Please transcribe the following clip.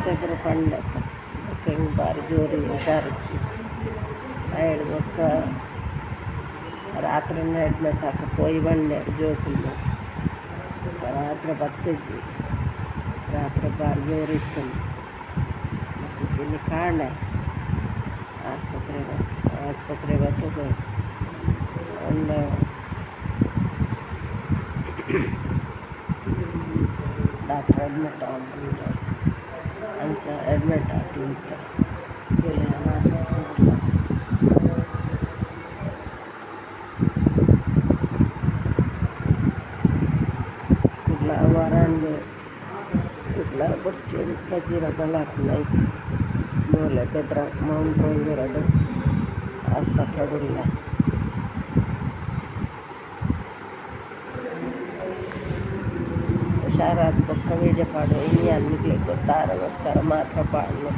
ಇತ್ತೆ ಪೂರ ಪಂಡೆ ಬೊಕ ಎಂಕ್ ಬಾರಿ ಜೋರು ಹುಷಾರಿಜ್ಜಿ. ಐಡ್ ಬೊಕ್ಕ ರಾತ್ರೆನೆ ಅಡ್ಮಿಟ್ ಆಕ ಪೋಯಿ ಪಂಡೆರ್ ಜೋಕುಲು ಮಾತ. ಬೊಕ ರಾತ್ರೆ ಬತ್ತುಜಿ ರಾತ್ರೆ ಬಾರಿ ಜೋರು ಇತ್ತುಂಡು. ಬತ್ತುಜಿ ಇನಿ ಕಾಂಡೆ ಆಸ್ಪತ್ರೆ ಬತ್ತು ಆಸ್ಪತ್ರೆ ಬತ್ತುದು ಉಂದು ಡಾಕ್ಟರ್ ಅಡ್ಮಿಟ್ ಆವೊಂದುಲ್ಲೆರ್ ಅಂಚ ಅಡ್ಮಿಟ್ ಆತೆ ಇತ್ತೆ ತೂಲೆ ಯಾನ್ ಆಸ್ಪತ್ರೆಡ್ ಉಲ್ಲೆ. ಕುಡ್ಲ ವರಂಡ್ ಕುಡ್ಲ ಬೊರ್ಚಿ ಪಜೀರ ಬಲಪುಂಡು ಐಕ್ ಮೂಲೆ ಬೆದ್ರ ಮೌಂಟ್ ರೋಸ್ ಡ್ ಆಸ್ಪತ್ರೆಡ್ ಉಲ್ಲೆ. ಹುಷಾರಾದ್ ಬೊಕ್ಕ ವೀಡಿಯೊ ಪಾಡುವೆ ಇನಿ ಯಾನ್ ನಿಕ್ಲೆಗ್ ಗೊತ್ತಾವರೆಗೋಸ್ಕರ ಮಾತ್ರ ಪಾಡುನೆ.